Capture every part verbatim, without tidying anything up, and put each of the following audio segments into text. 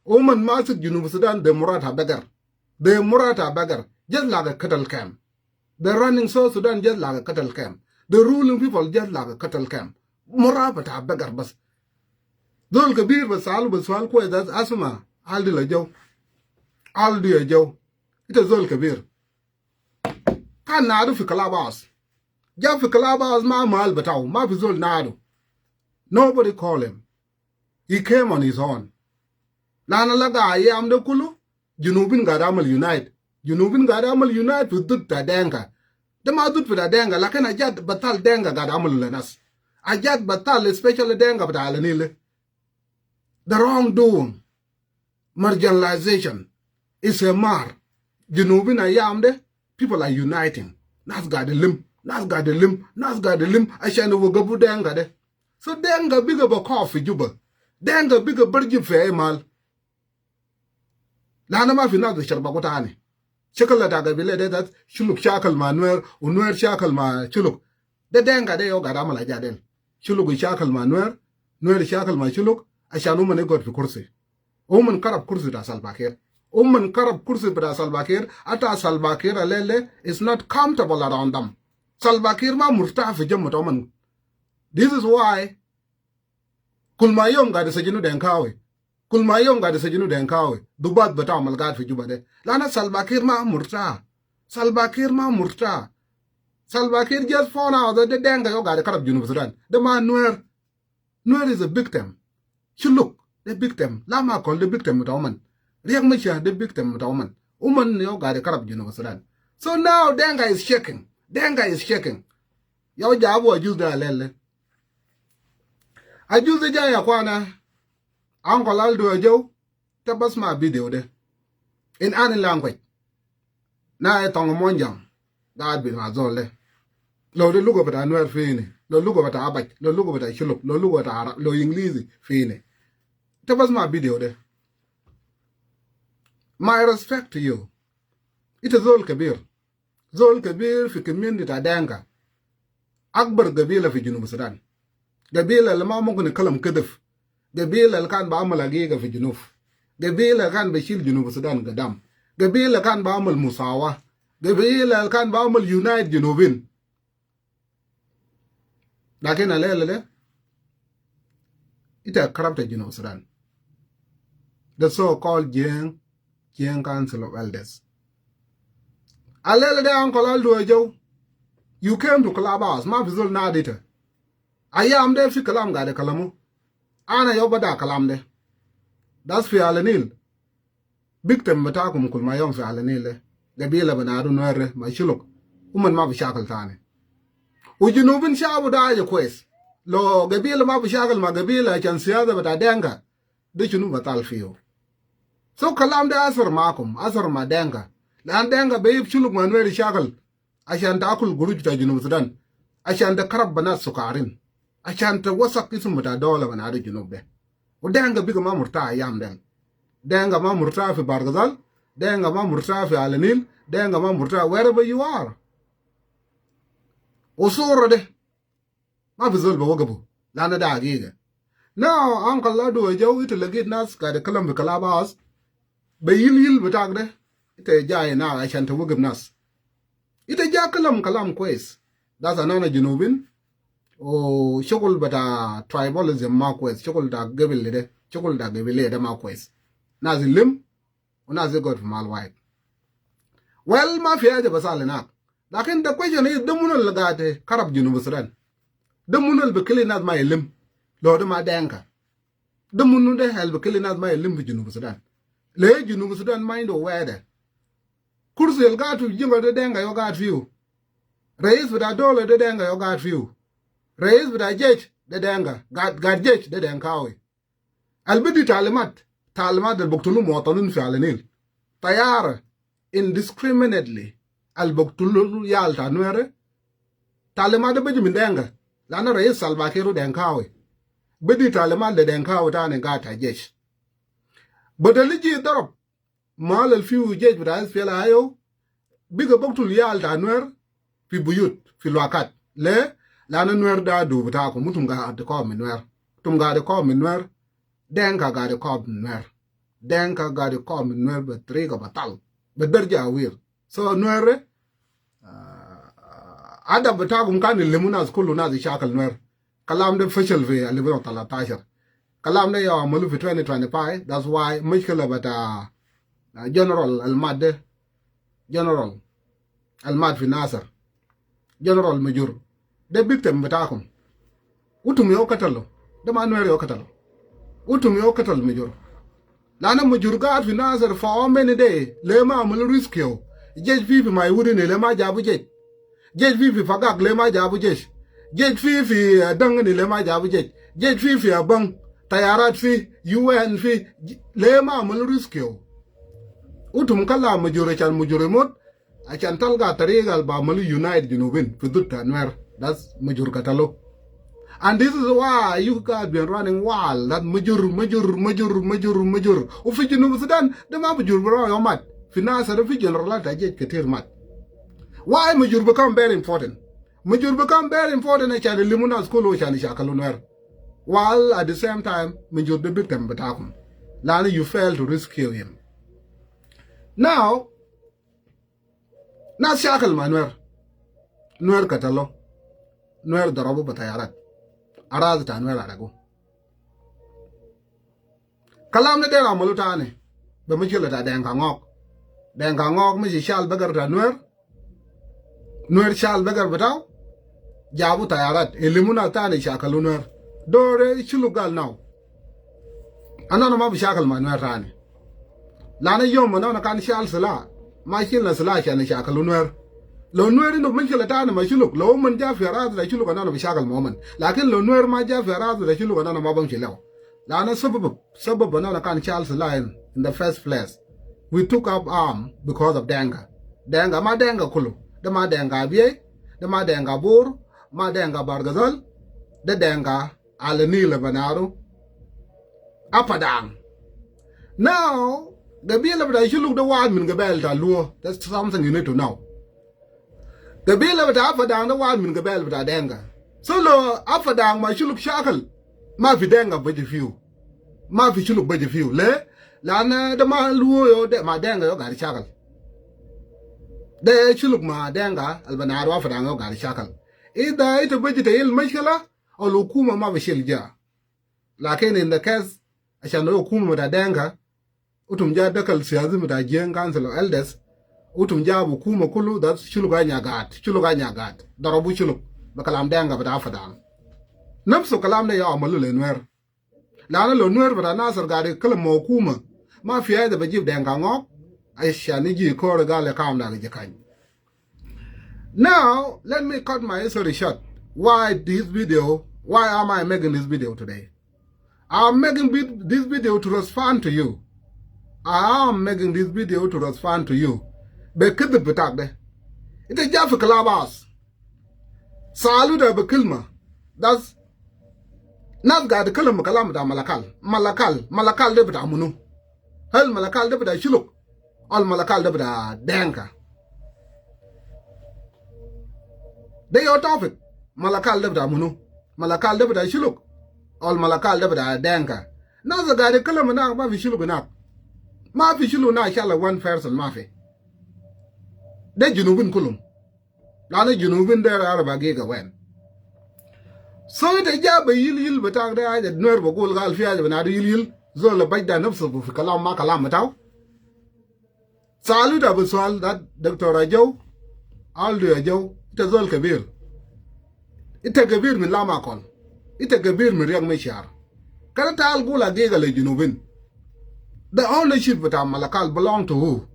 Uman masik Junub Sudan, de murata beggar. De murata beggar. Just like a cattle camp. They're running South Sudan just like a cattle camp. The ruling people just like a cattle camp. Murata beggar bas. Zol kebir bas salu bas sual kwes, asma, al di la jaw. Al di la jaw. Ita zol kebir. Kan nadu fi clubhouse. Ja fi clubhouse ma mahal bitau, ma fi zol nadu. Nobody call him. He came on his own. Lana laga ayam de kulu, Junubin gad amal unite. Junubin gad amal unite fi dud ta Denka. De ma dud fi ta Denka, lakin ajat batal Denka gad amal le nas. Ajat batal, especially Denka bita Ala Nil. The wrongdoing, marginalization, is a mar. Junubin ayam de, people are uniting. Nas gad lim, nas gad lim, nas gad lim, ashan wugabu Denka de. So Denka biga ba kof fi Juba. Denka biga barjib fi ay mal. Lana ma fi nas bi sharbagu tani. Shakal ta gabila de, dat Shuluk shakal ma Nuer, u Nuer shakal ma Shuluk. De Denka de yau gad amal aja del. Shuluk shakal ma Nuer, Nuer shakal ma Shuluk, ashan uman igod fi kursi. Uman karab kursi ta Salva Kiir. Uman karab kursi ta Salva Kiir, ata Salva Kiir alele is not comfortable around them. Salva Kiir ma murta fi jama ta uman. This is why kul ma yom gad isajinu Denkawi. Kul ma yom gad isajinu Denkawi. Dubat bita amal gad fi Juba de. Lana Salva Kiir ma murta. Salva Kiir ma murta. Salva Kiir just found out that de Denka yau gad karab Junub Sudan. De ma Nuer. Nuer is a victim. Shuluk, de victim. Lama Kol, de victim ta uman. Riek Machar, de victim ta uman. Uman yau gad karab Junub Sudan. So now Denka is shaking. Denka is shaking. Yau jabu ajuz de alele. Ajuz de ja ya kwana. Uncle Aldo Ajaw, te basma video de. In any language. Na e tongo Monjang, gad bi ma zol de. Lo de luga bita Nuer fini, lo luga bita Abach, lo luga bita Shuluk, lo luga bita Arab, lo English fini. Te basma video de. My respect to you. Ita zol kebir. Zol kebir fi community ta Denka. Akbar gabila fi Junub Sudan. Gabila al ma mumkin kalam kedif. Gabila al kan bi amal agiga fi Junub. Gabila al kan bi shil Junub Sudan gadam. Gabila al kan bi amal musawa. Gabila al kan bi amal unite Junubin. Lakin alele de, ita karabta Junub Sudan. The so-called Jieng, Jieng Council of Elders. Alele de Uncle Aldo Ajaw, you came to clubhouse, ma fi zol nadi ita. Ayam de fi kalam gad kalamu. Ana yau bada kalam de. Das fi Ala Nil. Victim bitakum kul ma yom fi Ala Nil de. Gabila bita Nuer de ma Shuluk. Uman ma bi shakal tani. U Junubin shabu de aja kwes. Lo gabila ma bi shakal ma gabila ashan siyasa bita Denka. De shunu batal fiu. So kalam de asar makum, asar ma Denka. Lan Denka bigif Shuluk ma Nuer shakal. Ashan ta akul gurush ta Junub Sudan. Ashan ta karab be nas sukarin. Ashan ta wasak isum bita dola bita Junub de. U Denka biga ma murta ayam del. Denka ma murta fi Bahr el Ghazal. Denka ma murta fi Ala Nil. Denka ma murta wherever you are. Usura de. Ma fi zol bi wagafu. Lana de agiga. Now, Uncle Aldo Ajaw, ita lagit nas gad kalam fi clubhouse. Be yil yil bitak de. Ita jai na ashan ta wagif nas. Ita ja kalam kalam kwes. Das anana Junubin. U shugul bita tribalism ma kwes. Shugul ta gabil de. Shugul ta gabil de ma kwes. Nas lim. U nas igod fi mal wahid. Well, ma fi haja basal hinak. Lakin the question is, de munu al gad karab Junub Sudan? De munu al bi kili nas ma ilim? Lo de ma Denka. De munu de al bi kili nas ma ilim fi Junub Sudan? Le Junub Sudan ma indu wede. Kursi al gad fi Juba de Denka yau gad fiu. Rais bita dola de Denka yau gad fiu. Rais bita jesh de Denka. Gad, gad jesh de Denkawi. Al bidi talimat, talimat al buktulu muwatanin fi Ala Nil. Tayara indiscriminately al buktulu yal ta Nuer. Talimat de biji min Denka. Lana rais Salva Kiir Denkawi. Bidi talimat le Denkawi tani gad ta jesh. Badal iji darab Mal al fiu jesh bita SPLA-IO biga buktul yal ta Nuer fi buyut, fi luakat. Le, lana Nuer de adu bitakum, utum gad kof min Nuer. Utum gad kof min Nuer. Denka gad kof min Nuer. Dinka gaid ikom Nuer be tariga batal, be darja wir. So Nuer, ah, adab bitakum kan ilimu nas kulu nas ishakal Nuer. Kalam de fashal fi alfin u talatashar. Kalam de ya amalu fi twenty twenty-five. That's why mushkila bita, ah, General al mat de, General al mat fi Nasir, General Majur, de victim bitakum. Utum yo katalu. De ma Nuer yo katalu. Utum yo katal Majur. Lanu Majur gaid fi Nasir for how many day? Le ma amalu rescue? Jesh fi, fi Maiwut ini le ma jabu jesh? Jesh fi, fi Fagak le ma jabu jesh? Jesh fi, fi, eh, Dang ini le ma jabu jesh? Jesh fi, fi Abang, tayarat fi, U N fi, j-, le ma amalu rescue? Utum kala Majur, ashan Majur imut, ashan talga tariga al ba amalu unite Junubin fi dud ta Nuer. That's Majur katalu. And this is why you guys been running wild. That Majur, Majur, Majur, Majur, Majur. Wa fi Junub Sudan, de ma Majur bira yo mat. Fi Nasir fi general ta jesh ketir mat. Why Majur become very important? Majur become very important ashan ilimu nas kulu ashan ishakalu Nuer. While at the same time, Majur de victim bitakum. Lanu you fail to rescue him. Now, nas shakal ma Nuer. Nuer katalu. Nuer darabu be tayarat. Arad ta Nuer aragu. Kalam de der amalu tani. Be mushkila ta Denka Ngok. Denka Ngok mishi shal bagar ta Nuer. Nuer shal bagar bitau. Jabu tayarat. Ilimu nas tani shakalu Nuer. Dor de Shuluk gal now. Ana na ma bi shakal ma Nuer tani. Lanu yom ana na kan shal sila. Ma shilna sila ashan ishakalu Nuer. Lo Nuer indu mushkila tani ma Shuluk, lo uman ja fi arad ta Shuluk ana na bi shakal ma uman. Lakin lo Nuer ma ja fi arad ta Shuluk ana na ma bamshi lew. Lanu sabab, sabab ana na kan shal sila in, in the first place. We took up arm because of Denka. Denka ma Denka kulu. De ma Denka Abyei, de ma Denka Bor, ma Denka Bargazal, de Denka Al Nil Banaru, Apadang. Now, gabila bita Shuluk de wahid min gabail ta Luo. That's something you need to know. Gabila bita Apadang de wahid min gabail bita Denka. So lo Apadang ma Shuluk shakal, ma fi Denka baji fiu. Ma fi Shuluk baji fiu. Le, lanu de ma Luo yo, de ma Denka yo gaid shakal. De Shuluk ma Denka al Banaru Apadang yo gaid shakal. Ida ita baji tahil mushkila, al hukuma ma bi shil ja. Lakin in the case, ashan de hukuma bita Denka, utum ja dakal siyasa bita Jieng Council of Elders, utum ja hukuma kulu, that Shuluk anya gaid, Shuluk anya gaid. Darabu Shuluk be kalam Denka bita Apadang. Nafsu kalam de ya amalu le Nuer. Lanu lo Nuer bita Nasir gaid kalam ma hukuma, ma fi haja bi jib Denka Ngok ashan iji kore gal kalam da gi Jakany. Now, let me cut my history short. Why this video? Why am I making this video today? I'm making vid-, this video to respond to you. I am making this video to respond to you. Be kidib bitak de. Ita ja fi Clubhouse. Salu ita be kilma. That's, nas gaid kalam kalam bita Malakal. Malakal, Malakal de bita munu? Hal Malakal de bita Shuluk, al Malakal de bita Denka? De yo topic. Malakal de bita munu? Malakal de bita Shuluk, al Malakal de bita Denka? Nas gaid kalam na ma fi Shuluk na. Ma fi Shuluk na shala one person ma fi. De Junubin kulum. Lanu Junubin de araba giga wen. So ita ja be yil yil bitak de haja Nuer bagul gal fi haja bina de yil yil. Zol bajda nafsu fi kalam ma kalam bitau. Salu ita be sual da Doctor Ajow, Aldo Ajow, ita zol kebir. Ita kebir min Lamakol. Ita kebir min Riek Machar. Kede taal gul hagiga le Junubin. The ownership bita Malakal belong to who?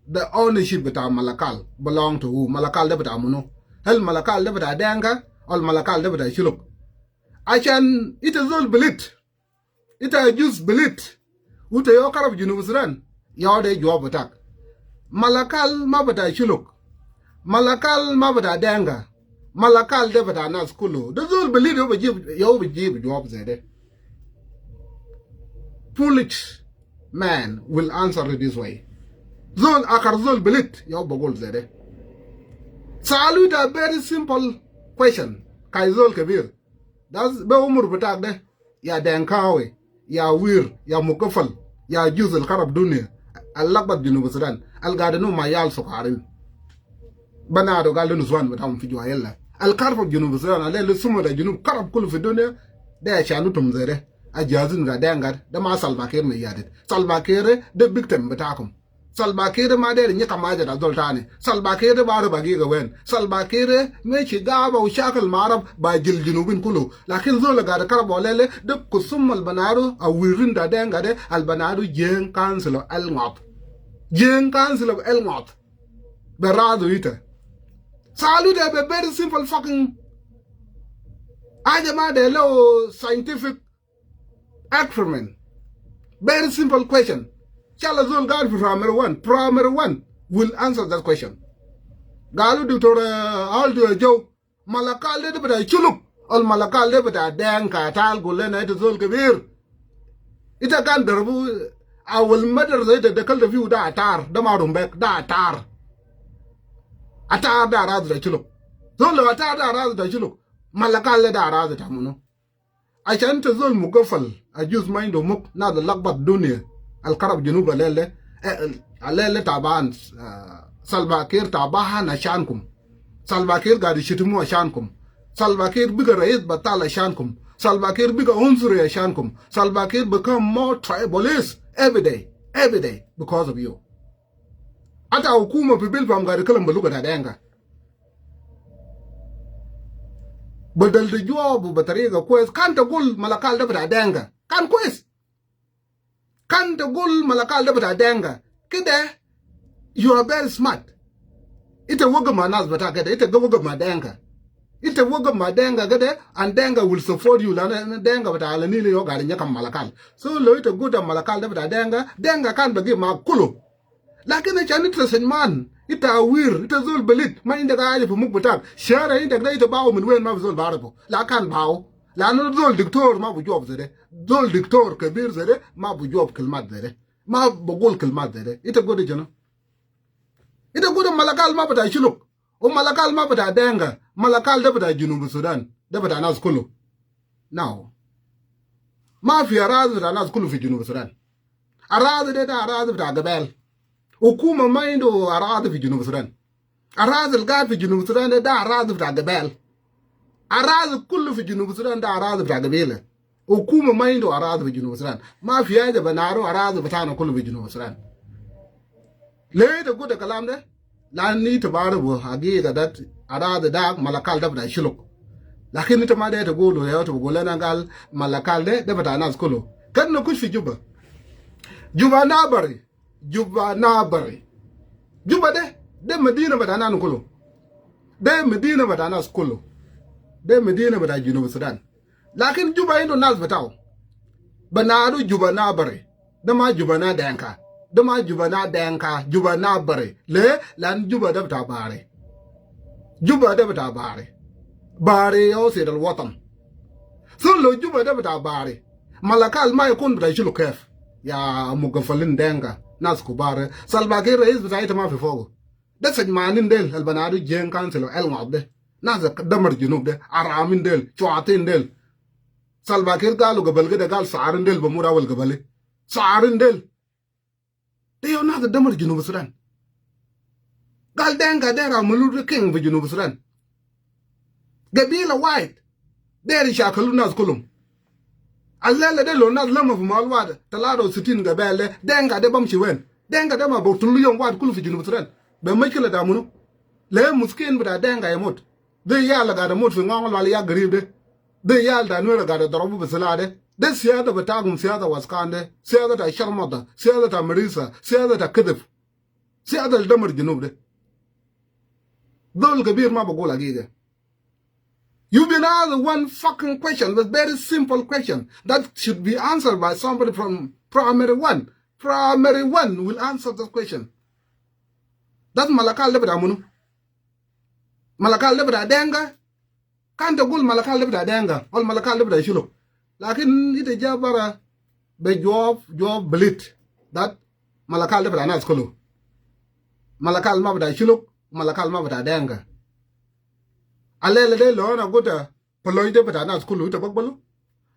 The ownership bita Malakal belong to who? Malakal de bita munu? Hal Malakal de bita Denka, al Malakal de bita Shuluk? Ashan ita zol bilit. Ita juz bilit. Uta yo karab Junub Sudan. Yo de jawab bitak. Malakal ma bita Shuluk. Malakal ma bita Denka. Malakal de bita nas kulu. De zol bilit yo bajib, yo bajib jawab zede. Foolish man will answer it this way. Zol akar zol bilit yo bagul zede. Salu ita very simple question. Kai zol kebir. Das be umur bitak de. Ya Denkawi, ya Wir, ya Mukafal. Ya juz al karab dunia, al lakbat Junub Sudan, al gadu inum ma iyal sukarin. Banado gal de nuswan bitaum fi juwa yalla. Al karab Junub Sudan, al lele suma ta Junub karab kulu fi dunia, de ashan utum zede. Ajazin ga dengar, de ma Salva Kiir me yadid. Salva Kiir de victim bitakum. Salva Kiir ma deri nyakam aja ta zol tani. Salva Kiir de baru bagi ga wen. Salva Kiir meshi gaba u shakal ma Arab ba jil Junubin kulu. Lakin zol gadu karab wa lele de kusum al banado a wirin ta denga de al banado Jieng Council of Elngop. Jieng Council of Elngop. Be radu ita. Salu de be very simple fucking. Aja ma de lo scientific experiment. Very simple question. Shala zol gadu fi primary one. Primary one will answer that question. Galu Doctor, uh, Aldo Joe, Malakal de bita Shuluk, wala Malakal de bita Denka, tal gul lena ita zol kebir. Ita kan darbu, awal madrasa ita dakalta fiu da Atar, da ma Rumbek, da Atar. Atar da aradi ta Shuluk. Zol lo Atar da aradi ta Shuluk. Malakal de da aradi ta munu. Ashan ita zol mugafal, ajuz ma indu muk, nas al lakbat dunia, al karab Junub lele, eh, lele taban, ah, Salva Kiir taban ashankum. Salva Kiir gadu yishitimu ashankum. Salva Kiir biga rais batal ashankum. Salva Kiir biga unsuri ashankum. Salva Kiir become more tribalist every day, every day because of you. Ata hukuma fi Bilpam gadu kalam be luga ta Denka. Badal de jawabu be tariga kwes, kan ta gul Malakal de bita Denka. Kan kwes. Kan ta gul Malakal de bita Denka. Kede, you are very smart. Ita wagab ma nas bita kede, ita ga wagab ma Denka. Ita wagab ma Denka kede, and Denka will support you. Lana Denka bita ala nili yo gadu nyakam Malakal. So lo ita guta Malakal de bita Denka, Denka kan bagi ma kulu. Lakin ashan ita sajman, ita awir, ita zol belit, ma indak aja fi muk bitak. Shara indak de ita bawu min wen ma fi zol barifu. La kan bawu. Lanu zol diktor ma bi jawab zede. Zol diktor kebir zede, ma bi jawab kalimat zede. Ma bi gul kalimat zede. Ita guda jana. Ita guda Malakal ma bita Shuluk. U Malakal ma bita Denka. Malakal de bita Junub Sudan. De bita nas kulu. Now. Ma fi aradi bita nas kulu fi Junub Sudan. Aradi de, de aradi bita gabel. Hukuma ma indu aradi fi Junub Sudan. Aradi al gad fi Junub Sudan de, de aradi bita gabel. Aradi kulu fi Junub Sudan de aradi bita gabila. Hukuma ma indu aradi fi Junub Sudan. Ma fi haja banado aradi bitana kulu fi Junub Sudan. Le ita guda kalam de? Lanu ita barifu hagiga dat aradi dak Malakal de bita Shuluk. Lakin ita ma de ita gulu ya, ita bi gul lena gal Malakal de, de bita nas kulu. Kan nakush fi Juba. Juba nabari. Juba nabari. Juba de, de madina bita nas kulu. De madina bita nas kulu. De madina bita Junub Sudan. Lakin Juba indu nas bitau. Banadu Juba nabari. De ma Juba na Denka. De ma Juba na Denka, Juba nabari. Le, lanu Juba de bita bari. Juba de bita bari. Bari ya Said al-Watan. So lo Juba de bita bari, Malakal ma yakun bita Shuluk kef? Ya mugafalin Denka, nas kubar. Salva Kiir rais bita ita ma fi fogu. De sajmanin del, al banadu Jieng Council of Elngop de. Nas damar Junub de, aramin del, shuatin del. Salva Kiir galu gabal kede gal sarin del bamut awal gabali. Sarin del. De yo nas damar Junub Sudan. Gal Denka dera malu de king fi Junub Sudan. Gabila wahid. Deri shakalu nas kulum. Al lela de lo nas lama fi mal wahid, talata wa sitin gabila de, Denka de bamshi wen? Denka de ma baktulu yom wahid kulu fi Junub Sudan. Be mushkila ta munu? Le miskin bita Denka yamut. De iyal gada mut fi Ngong al wala ya garib de. De iyal ta Nuer gada darabu bi silah de. De siyasa bitakum siyasa waskan de. Siyasa ta sharmada. Siyasa ta marisa. Siyasa ta kidib. Siyasa al damar Junub de. Zol kebir ma bi gul hagiga. You been asked one fucking question, but very simple question that should be answered by somebody from primary one. Primary one will answer that question. That Malakal de bita munu? Malakal de bita Denka? Kan ta gul Malakal de bita Denka, wala Malakal de bita Shuluk. Lakin ita ja bara be jawab, jawab belit. That Malakal de bita nas kulu. Malakal ma bita Shuluk, Malakal ma bita Denka. Al lela de lo ana guta Paloy de bita nas kulu ita bi gbalu.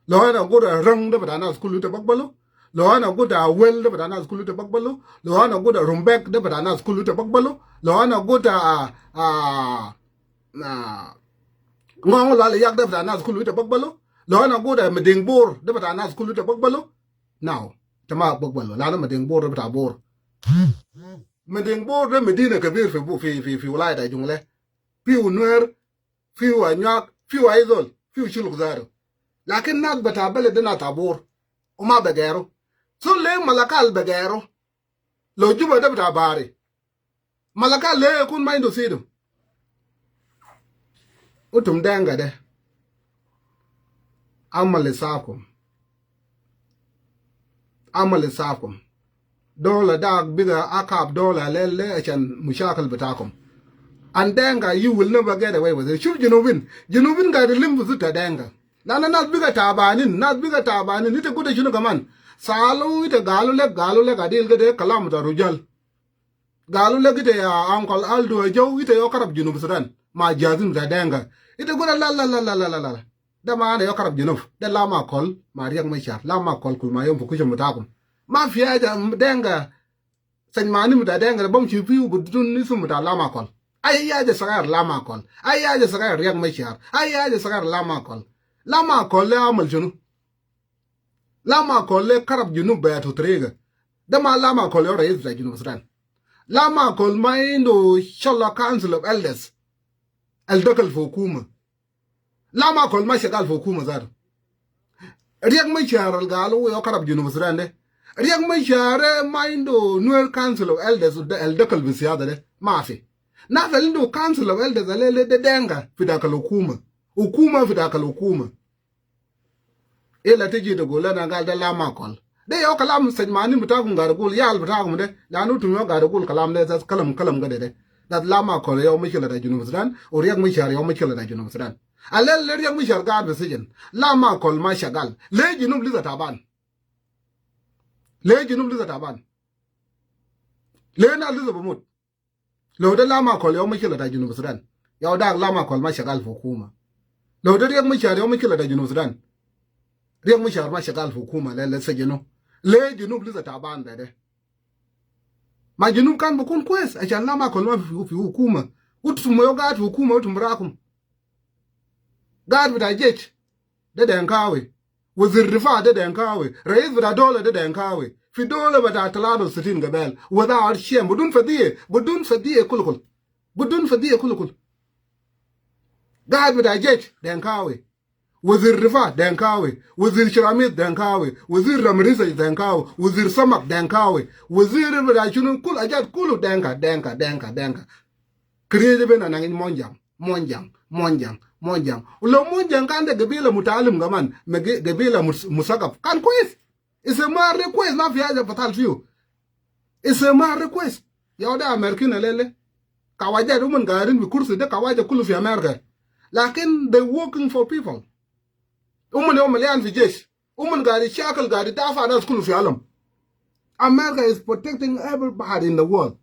Lo ana guta Rang de bita nas kulu ita bi gbalu. Lo ana gud a Wel de bita nas kulu ita bakbalu. Lo ana gud a Rumbek de bita nas kulu ita bakbalu. Lo ana gud a, a, a, Ngong Lwal Yak de bita nas kulu ita bakbalu. Lo ana gud a Mading Bor de bita nas kulu ita bakbalu. Now, ita ma bakbalu. Lana Mading Bor de bita Bor. Mading Bor de medina kabir fi bu-, fi, fi, fi wilaya ta Jonglei. Fiu Nuer, fiu Anyuak, fiu ay zol, fiu Shuluk zatu. Lakin nas bita beled de nas ta Bor. Uma begeru. Zol le Malakal begeru. Lo Juba de bita Bari. Malakal le yakun ma indu sidu. Utum Dinka de. Amal isakum. Amal isakum. Dola dak biga akab dola lele ashan mushakil bitakum. And Dinka, you will never get away with it. Shuf Junubin. Junubin gaid ilim fi zut ta Dinka. Lana nas biga tabanin, nas biga tabanin. Ita gud shunu kaman? Salu ita galu lek, galu lek adil gede kalam ta rujal. Galu lek ita ya Uncle Aldo Ajaw, ita yo karab Junub Sudan. Ma jazim ta Dinka. Ita gud la, la, la. De ma ana yo karab Junub. De Lam Akol ma Riek Machar. Lam Akol kul ma yom fi kushum bitakum. Ma fi haja Dinka. Sajmanin bita Dinka de bamshi fiu bidun isum bita Lam Akol. Ay haja sagair Lam Akol. Ay haja sagair Riek Machar. Ay haja sagair Lam Akol. Lam Akol le amal shunu? Lam Akol le karab Junub be yatu tariga. De ma Lam Akol yo rais bita Junub Sudan. Lam Akol ma indu shala Council of Elders al dakal fi hukuma. Lam Akol ma shagal fi hukuma zatu. Riek Machar al galu yo karab Junub Sudan de. Riek Machar ma indu Nuer Council of Elders de, al dakal fi siyasa de. Ma fi. Nas al indu Council of Elders al le de Dinka fi dakal hukuma. Hukuma fi dakal hukuma. Ila tiji tagul lena gal de Lam Akol. De yo kalam sajmanin bitakum gaid gul, yal bitakum de. Lanu utum yo gaid gul kalam de, zat kalam, kalam gede de. Zat Lam Akol yo mushkila ta Junub Sudan, u Riek Machar yo mushkila ta Junub Sudan. Al le Riek Machar gaid fi sijin. Lam Akol ma shagal. Le Junub lisa taban. Le Junub lisa taban. Le nas lisa bimut. Lo de Lam Akol yo mushkila ta Junub Sudan. Yo dak Lam Akol ma shagal fi hukuma. Lo de Riek Machar yo mushkila ta Junub Sudan. Riek Machar ma shagal fi hukuma, le, le sajinu. Le Junub lisa taban de de. Ma Junub kan bikun kwes, ashan Lam Akol ma fi, fi hukuma. Utum yo gaid fi hukuma, utum barakum. Gaid bita jesh de Dinkawi. Wazir difa de Dinkawi. Rais bita dola de Dinkawi. Fi dola bita talata wa sitin gabel. Without shame. Bidun fadiya. Bidun fadiya kulu kulu. Bidun fadiya kulu kulu. Gaid bita jesh Dinkawi. Wazir difa Dinkawi. Wazir shiramit Dinkawi. Wazir ramrisa Dinkawi. Wazir samak Dinkawi. Wazir bita shunu kulu ajat kulu Dinka, Dinka, Dinka, Dinka. Kede bena nangin Monjang. Monjang, Monjang, Monjang. Ulo Monjang kan de gabila mutaalim kaman, ma ge-, gabila mus-, musakaf. Kan kwes. Istemar de kwes, ma fi haja batal fiu. Istemar de kwes. Ya wada American lele. Kawaja de uman gaidin fi kursi de kawaja kulu fi America. Lakin they working for people. Uman yom malian fi jesh. Uman gaid shakal gaid dafa nas kulu fi alam. America is protecting everybody in the world.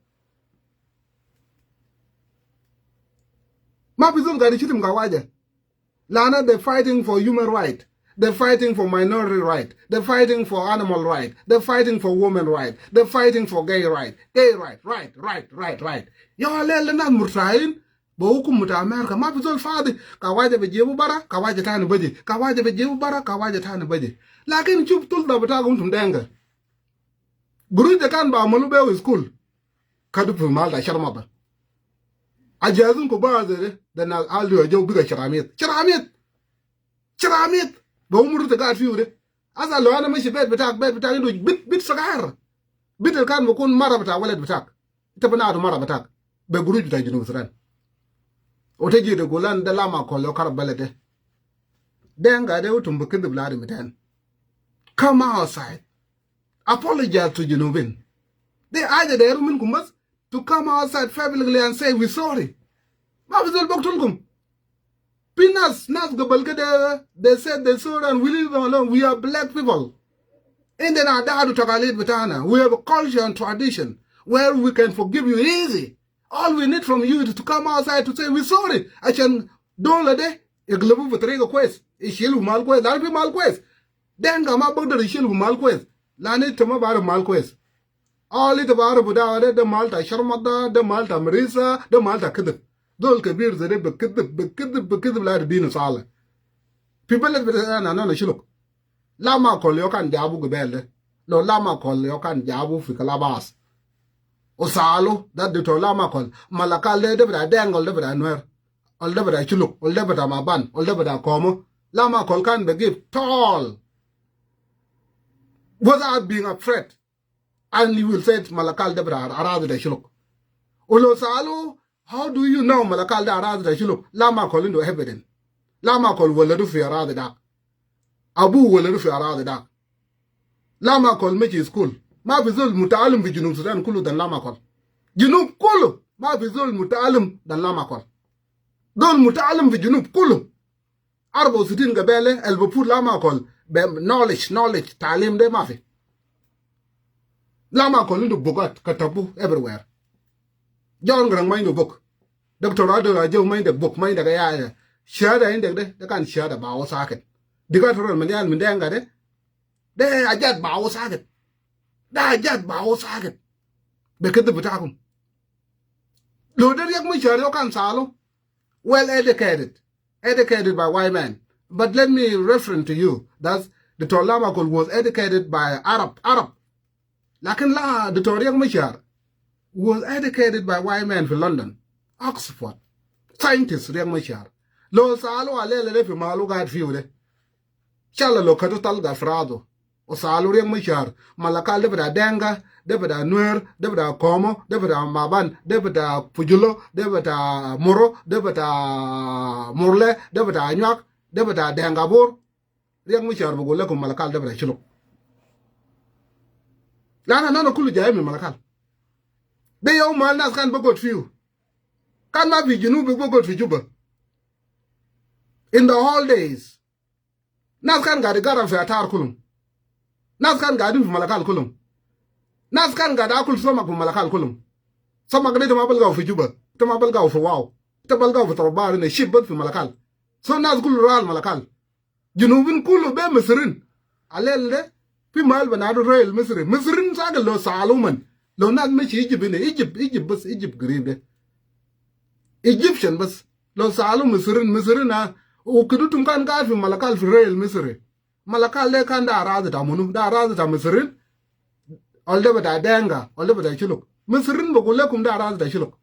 Ma fi zol gaid shitim kawaja. Lana they fighting for human right. They fighting for minority right. They fighting for animal right. They fighting for women right. They fighting for gay right. Gay right, right, right, right, right. Ya lele nas murtahin. Be hukum bita America, ma fi zol fadi. Kawaja be jibu bara, kawaja tani baji. Kawaja be jibu bara, kawaja tani baji. Lakin shuf sulta bitakum utum Dinka. Gurush de kan bi amalu be school. Kadu fi mal ta sharmata. Ajazin kubar de, de nas Aldo Ajaw biga sharamit. Sharamit! Sharamit! Be umuru ta gaid fiu de. Asa lo ana mashi bet bitak, bet bitak indu bit, bit sagair. Bit al kan bikun mara bita walad bitak. Ita bi nadu mara bitak. Be gurush bita Junub Sudan. Wa tiji tagul lana de Lam Akol yo karab beled de. Dinka de utum bi kidib ladi mitan. Come outside. Apologize to Junubin. De haja dairu minkum bas to come outside publicly and say we sorry. Ma fi zol bi katulukum. Fi nas, nas gabal kede, they said they sorry and we leave them alone. We are black people. Indena adad wa takalid bitana. We have a culture and tradition where we can forgive you easy. All we need from you is to come outside to say we sorry. Ashan dola de, iglubu fi tariga kwes. Ishil fi mal kwes. Lanu fi mal kwes. Dinka ma bigdar ishil fi mal kwes. Lanu ita ma barufu mal kwes. All ita barufu da, da, da mal ta sharmada, da mal ta marisa, da mal ta kidib. Zol kebir zede bi kidib, bi kidib, bi kidib ladu dinu sala. Fi beled betana nahnu shuluk. Lam Akol yau kan jabu gibel de. Lo Lam Akol yau kan jabu fi kalabas. Usalu, da Doctor Lam Akol. Malakal de, de bita Deng, ol de bita Nuer. Ol de bita Shuluk, ol de bita Maban, ol de bita Komo. Lam Akol kan be give tall. Without being afraid. And you will say Malakal de bita aradi de Shuluk. Ulo salu, how do you know Malakal de aradi de Shuluk? Lam Akol indu evidence. Lam Akol waladu fi aradi dak. Abu waladu fi aradi dak. Lam Akol meshi school. Ma fi zol mutaalim fi Junub Sudan kulu dan Lam Akol. Junub kulu. Ma fi zol mutaalim dan Lam Akol. Zol mutaalim fi Junub kulu. Arba u sitin gabele, el bifut Lam Akol. Be knowledge, knowledge, taalim de ma fi. Lam Akol indu bugat, katabu everywhere. John Garang ma indu book. Doctor Adol Ajaw ma indu book, ma indu ya, ya. Shahada indu de, de kan shahada bawu sakit. Dikatura al malian min Deng de, de ajat bawu sakit. De ajat bawu sakit. Be kidib bitakum. Lo de Riek Machar yau kan salu. Well educated. Educated by white man. But let me reference to you that Doctor Lam Akol was educated by Arab, Arab. Lakin la Doctor Riek Machar was educated by white man fi London, Oxford. Scientist Riek Machar. Lo salu alel de fi malu gaid fiu de. Inshallah lo katu talga fi radu. Usalu Riek Machar, Malakal de bita Denga, de bita Nuer, de bita Komo, de bita Maban, de bita Pujulo, de bita Moro, de bita Murle, de bita Anyuak, de bita Denga Bor. Riek Machar bugul lekum Malakal de bita Shuluk. Lanu nahnu kulu jai min Malakal. De yau ma nas kan bigud fiu. Kan ma fi Junub bigud fi Juba. In the old days, nas kan gaid garam fi atar kulum. Nas kan gaidin fi Malakal kulum. Nas kan gaid akul samak fi Malakal kulum. Samak de ita ma balgau fi Juba. Ita ma balgau fi Wau. Ita balgau fi Torobal, ina ship bas fi Malakal. So nas kulu ral Malakal. Junubin kulu be Misrin. Alel de, fi mal banadu royal Misri. Misrin sage lo salu man. Lo nas meshi Egypt ina, Egypt, Egypt bas, Egypt garib de. Egyptian bas. Lo salu Misrin, Misrin a, u kede itum kan gaid fi Malakal fi royal Misri. Malakal de kan de aradi ta munu, de aradi ta Misrin. Ol de bita Denga, ol de bita Shuluk. Misrin bugul lekum de aradi ta Shuluk.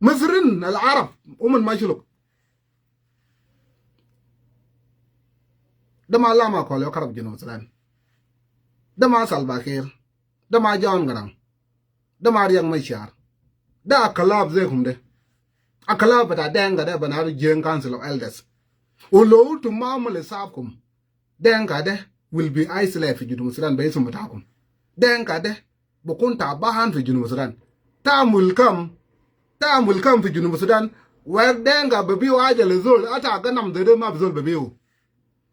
Misrin al Arab, uman ma Shuluk. De ma Lam Akol yau karab Junub Sudan. De ma Salva Kiir. De ma John Garang. De ma Riek Machar. De a kalab zekum de. A kalab bita Denga de banadu Jieng Council of Elders. Ulo itum ma amul isabkum. Denga de will be isolated fi Junub Sudan be isum bitakum. Denga de bikun taban fi Junub Sudan. Time will come, time will come fi Junub Sudan where Denga bibiu aja le zol, ata ganam zede ma fi zol bibiu.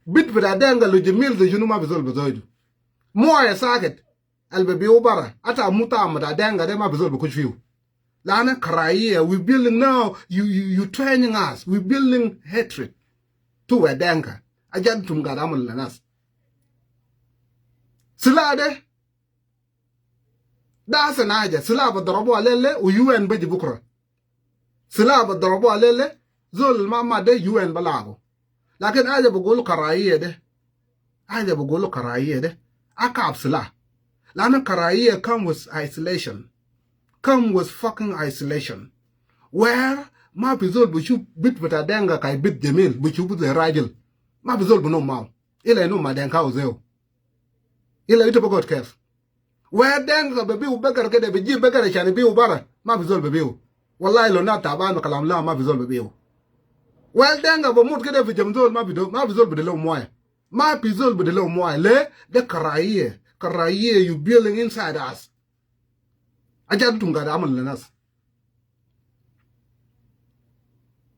Bit bita Denga lo jamil ze shunu ma fi zol bi zoidu. Moya sakit. Al bibiu bara. Ata muta ma ta Denga de ma fi zol bi kush fiu. Lanu karaiya, we building now, you, you, you training us. We building hatred toward Denga. Ajat itum gaid amulu le nas. Sila de. De ahsan haja. Sila bi darabu alel le, u U N biji bukra. Sila bi darabu alel le, zol ma ma de U N balagu. Lakin haja bi gulu karaiya de. Haja bi gulu karaiya de. Akab sila. Lanu karaiya come with isolation. Come with fucking isolation. Where ma fi zol bi shuf bit bita Denga kai bit jamil, bi shufu ze rajil. Ma fi zol bi num mau. Ila inum ma Denga u zeu. Ila ita bi gud kef. Where Denga bibiu begar kede, biji begar ashan ibiu bara. Ma fi zol bibiu. Wallahi lo nas taban kalam la ma fi zol bibiu. Where Denga bi mut kede fi jam zol ma fi do, ma fi zol bi delo moya. Ma fi zol bi delo moya. Le de karaiya. Karaiya you building inside us. Ajat itum gaid amulu le nas.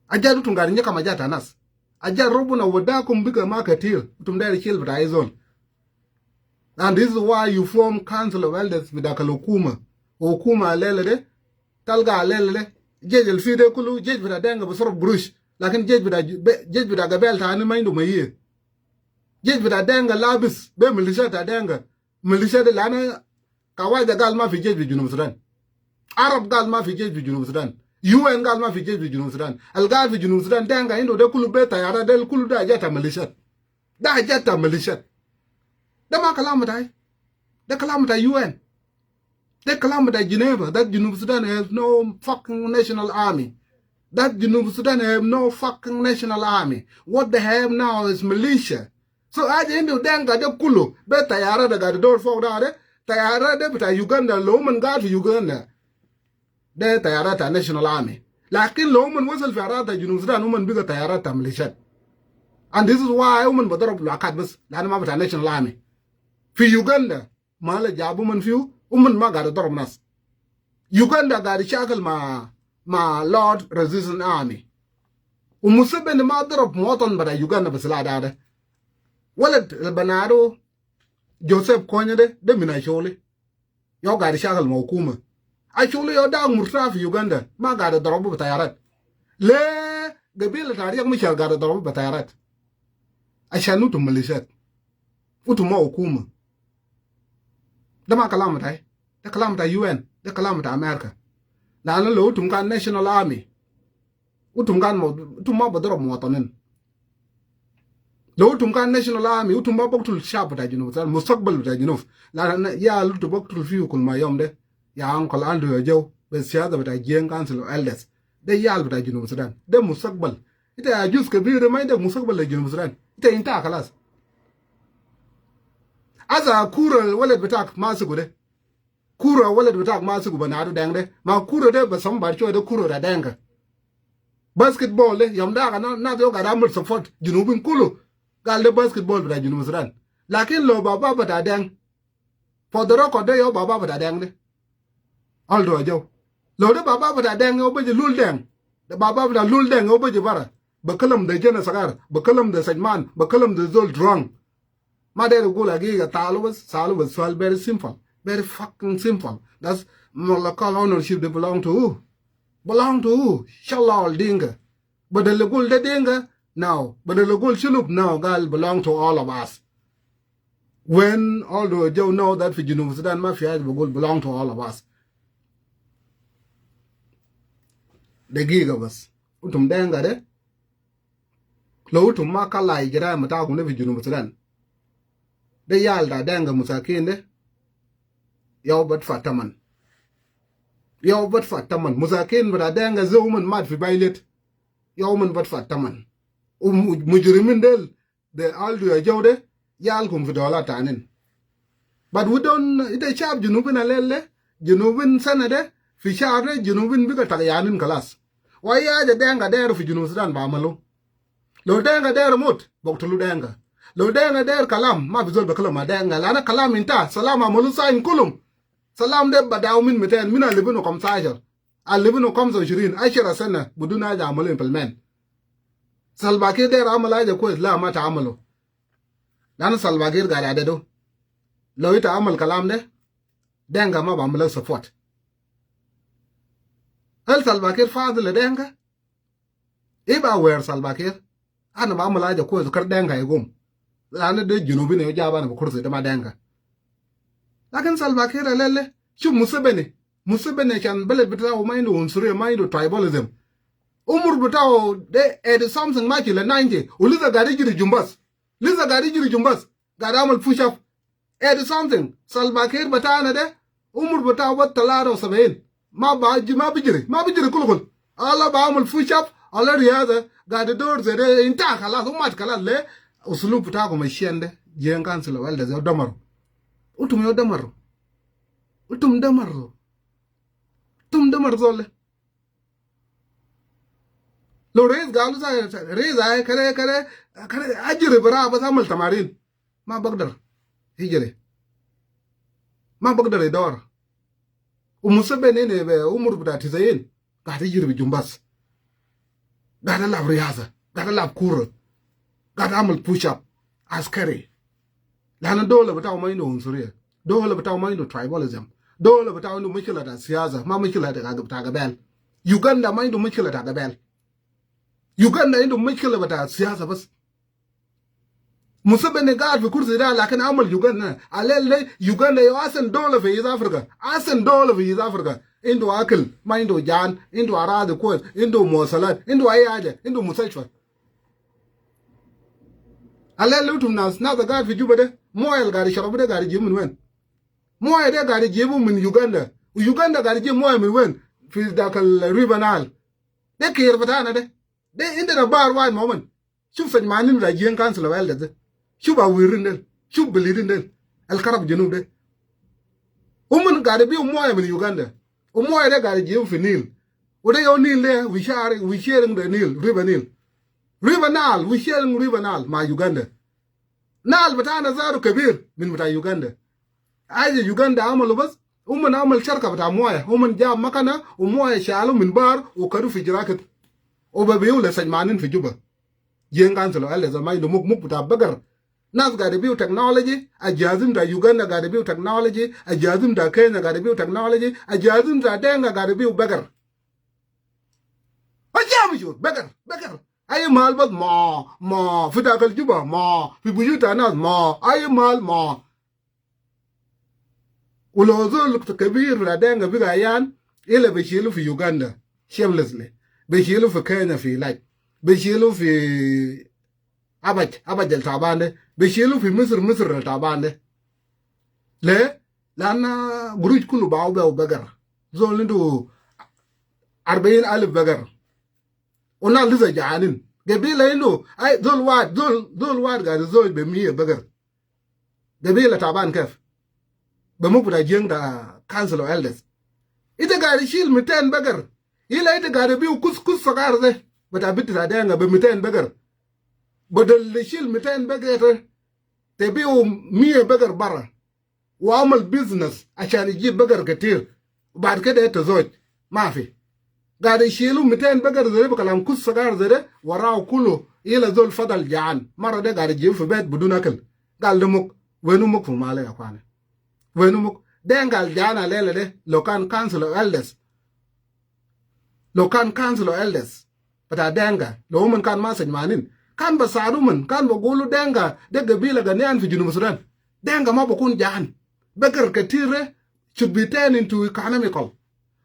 Ajat itum gaid nyakam ajat ta nas. Ajat Rabuna wadakum biga ma ketir. Itum deri shil bita ai zol. And this is why you form Council of Elders bita kal hukuma. Hukuma alel de. Talga alel de. Jesh al fi de kulu, jesh bita Denga bi saraf gurush. Lakin jesh bita, jesh bita gabel tani ma indu mayiye. Jesh bita Denga labis, be militia ta Denga. Militia de lana kawaja gal ma fi jesh fi Junub Sudan. Arab gal ma fi jesh fi Junub Sudan. U N gal ma fi jesh fi Junub Sudan. Al gal fi Junub Sudan, Denka indu de kulu be tayara, de kulu de haja ta militia. De haja ta militia. De ma kalam tai. De kalam ta U N. De kalam ta Geneva. That Junub Sudan has no fucking national army. That Junub Sudan have no fucking national army. What they have now is militia. So haja indu Denka de kulu be tayara de gaid dor fok de, tayara de bita Uganda, lo uman gaid fi Uganda. De tayara ta national army. Lakin lo uman wasal fi arad ta Junub Sudan, uman biga tayara ta militia. And this is why uman badarab lakat bas, lana ma bita national army. Fi Uganda, ma la jabu uman fiu, uman ma gaid darab nas. Uganda gaid shakal ma, ma Lord Resistance Army. U Museveni ma darab muwatin bita Uganda bi silah de. Walad al banado Joseph Kony de, de min Acholi. Yau gaid shakal ma hukuma. Acholi yau de murta fi Uganda, ma gaid darabu bi tayarat. Le gabila ta Riek Machar gaid darabu bi tayarat. Ashan utum militiat. Utum ma hukuma. De ma kalam tai. De kalam ta U N. De kalam ta America. Lana lo utum kan national army, utum kan ma, utum ma badarab muwatanin. Lo utum kan national army, utum ma biktul shab bita Junub Sudan, mustakbal bita Junub. Lana yal utum biktul fiu kul ma yom de, ya Uncle Aldo ya Joe, be siyasa bita Jieng Council of Elders. De yal bita Junub Sudan. De mustakbal. Ita ya juz kebir ma indek mustakbal le Junub Sudan. Ita inta kalas. Asa kura walad bitak masigu de. Kura walad bitak masigu banado Deng de. Ma kura de basam bar shoya de kura ta Denka. Basketball de, yom de kana, nas yau gaid amul support Junubin kulu. Gal de basketball bita Junub Sudan. Lakin lo baba bita Deng. For the record de yau baba bita Deng de. Aldo ya Joe. Lo de baba bita Deng yau baji lul Deng. De baba bita lul Deng yau baji bara. Bi kalam de jena sagar. Bi kalam de sajman. Bi kalam de zol drunk. Ma der gul hagiga, salu bas, salu bas sual very simple. Very fucking simple. That's Malakal ownership, they belong to who? Belong to who? Inshallah, all Dinka. Badal gul de Dinka, now. Badal gul Shuluk, now. Gal belong to all of us. When Aldo ya Joe know that fi Junub Sudan ma fi haja, bi gul belong to all of us. Dagiga bas. Utum Denka de. Lo utum ma kala ijraim bitakum de fi Junub Sudan. De yal ta Denka musakin de. Yau badfa taman. Yau badfa taman. Musakin bita Denka, zol uman mat fi Bailet. Yau uman badfa taman. U mu-, mujrimin del, de Aldo ya Joe de, yalgum fi dola tanin. But we don't, ita shab Junubin al lel de, Junubin sana de, fi shar de, Junubin biga tagyanin kalas. Wa ayi haja Denka deru fi Junub Sudan bi amalu. Lo Denka deru mut, bi katulu Denka. Lo Denka deru kalam, ma fi zol bi kalam ma Denka. Lana kalam inta, salam amalu sain kulum. Salam de badaw min miten, min alfin u kamsashar. Alfin u kamsa u ishirin, ashara sana, bidun haja amalu implement. Salva Kiir deru amal haja kwes, la ma ta amalu. Lana Salva Kiir gaid adadu. Lo ita amal kalam de, Denka ma bi amalu support. Hal Salva Kiir fadil le Denka? If I were Salva Kiir, ana bi amal haja kwes kede Denka igum. Lana de Junubin yau jab ana bi kursi de ma Denka. Lakin Salva Kiir al lel de, shuf Museveni. Museveni ashan beled bitau ma indu unsuriya, ma indu tribalism. Umur bitau de eighty something, mashi le ninety. U lisa gaid ijri jum bas. Lisa gaid ijri jum bas. Gaid amal push up. Eighty something. Salva Kiir bitana de, umur bitau bas talata u sabiin. Ma baji, ma bijri, ma bijri kulu kulu. Ala bi amal push up, ala riyaza, gaid dor ze de, inta kalas, umat kalas le, usulub bitakum ashiyan de, Jieng Council of Elders, yau damaru. Utum yau damaru. Utum damaru. Utum damaru zol de. Lo rais galu sa, rais ai kede, kede, kede ajri bara bas amal tamarin. Ma bagdar ijri. Ma bagdar idor. U Museveni ne be umur bita tisain. Gaid ijri bi jum bas. Gaid alab riyaza. Gaid alab kura. Gaid amal push up. Askari. Lana dola bitau ma indu unsuriya. Dola bitau ma indu tribalism. Dola bitau indu mushkila ta siyasa. Ma mushkila ta ga-, ta gabel. Uganda ma indu mushkila ta gabel. Uganda indu mushkila bita siyasa bas. Museveni gaad fi kursi de, lakin amal Uganda. Alel de Uganda ya ahsen dowla fi East Africa. Ahsen dowla fi East Africa. Indu akil, ma indu jan, indu aradi kwes, indu muwasalat, indu ai haja, indu mustashfa. Alel de itum nas, nas gaad fi Juba de, moya al gaad ishrabu de gaad ijibu min wen? Moya de gaad ijibu min Uganda. U Uganda gaad ijibu moya min wen? Fi dak al River Nile. De kir bitana de. De indena bahar wahid ma uman. Shuf sajmanin bita Jieng Council of Elders de. Shuf awirin del. Shuf bilidin del. Al karab junub de. Uman gaad ibiu moya min Uganda. U moya de gaad ijibu fi Nile. U de ya Nile de, we share, we sharing the Nile, River Nile. River Nile, we sharing River Nile ma Uganda. Nile bitana zatu kebir min bita Uganda. Haja Uganda amalu bas, uman amal sharka bita moya, uman jab makana, u moya shalu min bahar, u kadu fi jaraket. U bibiu le sajmanin fi Juba. Jieng Council of Elders ma indu muk, muk bita begar. Nas gaad ibiu technology, ajazin bita Uganda gaad ibiu technology, ajazin bita Kenya gaad ibiu technology, ajazin bita Denka gaad ibiu begar. Ajabi shul, begar, begar. Ai mal bas ma, ma, fi dakal Juba ma, fi buyut ta nas ma, ai mal ma. U lo zol kebir bita Denka biga ayan, ila bishilu fi Uganda, shamelessly. Bishilu fi Kenya fi ilaj. Bishilu fi Habasha, Habasha al taban de. Bishilu fi Misir, Misir al taban de. Le? Lanu gurush kulu bau be begar. Zol indu arbain alif begar. U nas lisa jaanin. Gabila indu, ai, zol wahid, zol, zol wahid gaad izoj be mia begar. Gabila taban kef? Be muk bita Jieng ta Council of Elders. Ita gaad ishil miten begar. Ila ita gaad ibiu kus, kus sagar de. Bita bit ta Denka be miten begar. Badal de shil miten begar de, tibiu mia begar bara. Wa amal business ashan ijib begar ketir. Baad kede ita zoj. Mafi. Gaad ishilu miten begar zede be kalam kus sagar zede, warau kulu, ila zol fadal jaan. Mara de gaad ijibu fi bet bidun akil. Gal de muk, wenu muk fi mal ya akhwana? Wenu muk? Denka al jaan alela de, lo kan Council of Elders. Lo kan Council of Elders bita Denka, lo uman kan ma sajmanin, kan bi saalu uman, kan bi gulu Denka de gabila ganiyan fi Junub Sudan, Denka ma bikun jaan. Begar ketir de should be turned into economical.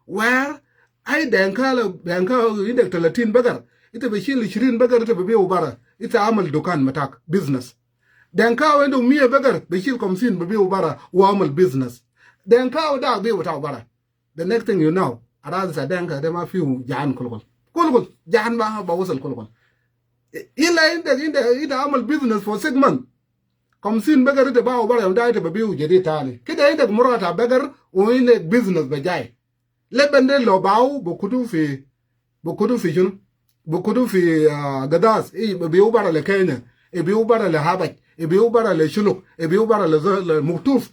Where ai Denka, lo Denka indek talatin begar, ita bishil ishirin begar, ita bibiu bara, ita amal dukan matak, business. Denka indu mia begar, bishil kamsin bibiu bara, wa amal business. Denka da biu tau bara. The next thing you know, aradi ta Denka de ma fiu jaan kulu kulu. Kulu kulu, jaan ba, ba wasal kulu kulu. Ila inda, inda, inda amal business for six months. Kamsin begar ita bau bara, yom da ita bibiu jadid tani. Kede inda murata begar, u inda business bi jai. Leben de lo bau, bi kutu fi, bi kutu fi shunu? Bi kutu fi, ah, gadas, ibiu bara le Kenya, ibiu bara le Habasha, ibiu bara le Shuluk, ibiu bara le zo-, le Muktuf.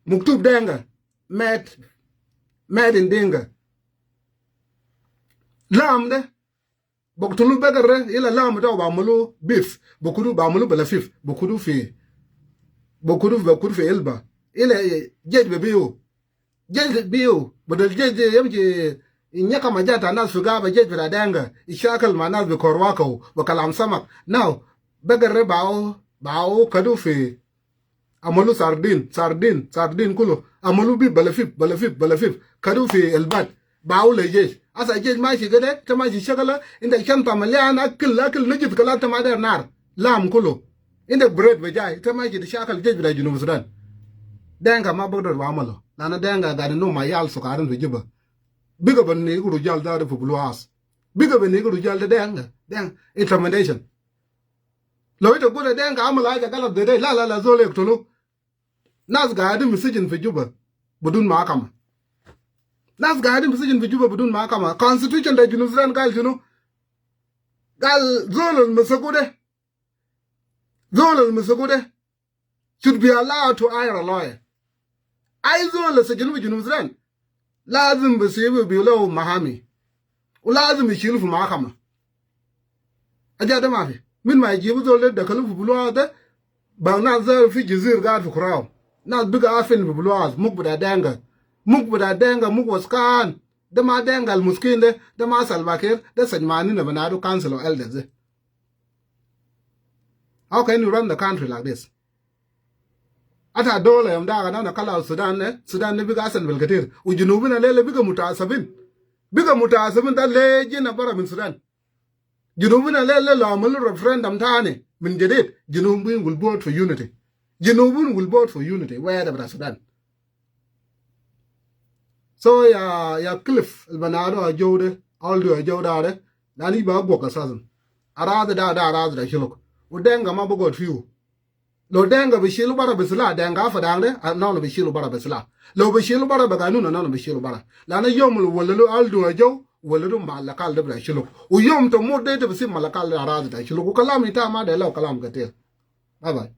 Muktuf Denka. Made, made in Dinka. Lam de, baktulu begar de, ila lam de bamalu beef, bi kutu bamalu bi lafif, bi kutu fi, bi kutu, bi kutu fi elba. Ila, eh, jesh bibiu. Jesh bibiu. Badal jesh de yamshi nyakam ajat ta nas fi gaba, jesh bita Denka ishakal ma nas bi korwaka u bi kalam samak. Now, begar de bau, bau kadu fi Amalu sardin, sardin, sardin kulu. Amalu bi bi lafif, bi lafif, bi lafif. Kadu fi elbad. Bau le jesh. Asa jesh mashi kede, ita mashi shagala, indak shanta malian akil, akil najis, kalas ita ma der nar. Lam kulu. Indak bread bi jai, ita mashi de shakal jesh bita Junub Sudan. Denka ma bigdar bi amalu. Lanu Denka gaid inum ma yal sukarin fi Juba. Biga bi nigu rujal zatu fi buluas. Biga bi nigu rujal de Denka. Denka. Intimidation. Lo ita gul Denka amal haja galat de de, la, la, la, zol yaktulu. Nas gaidin fi sijin fi Juba bidun mahakama. Nas gaidin fi sijin fi Juba bidun mahakama. Constitution ta Junub Sudan gal shunu? Gal zol al masaku de, zol al masaku de should be allowed to hire a lawyer. Ai zol al sajinu fi Junub Sudan lazim bi sibu bi lahu mahami. U lazim ishilu fi mahakama. Haja de mafi. Min ma ijibu zol de dakalu fi buluas de, bang nas zatu fi jizir gaid fi kurau. Nas biga afin fi buluas, muk bita Denka. Muk bita Denka, muk waskan. De ma Denka al miskin de, de ma Salva Kiir, de sajmanin na banadu Council of Elders de. How can you run the country like this? Ata dola yom daga nana kala Sudan ne, Sudan ne biga asan bil katir. U Junubin alele biga mutasabin. Biga mutasabin ta le jina bara min Sudan. Junubin alele lo amalu referendum tani min jadid. Junubin will vote for unity. Junubin will vote for unity. Where the Sudan? So ya, ya Cliff, el banado a jode, aldo a jode are, nani ba gwak asasan. Arad da, da arad da shuluk. U Denga ma bagot fiu. Lo Denga bishilu bara bisila, Denga fa dangde, a, no, no bishilu bara bisila. Lo bishilu bara baganun, no, no bishilu bara. Lana yom lo walalu aldo a jo, walalu Malakal de bra shuluk. U yom to mode de bisi Malakal da arad da shuluk. U kalam ita ma de lo kalam katir. Bye bye.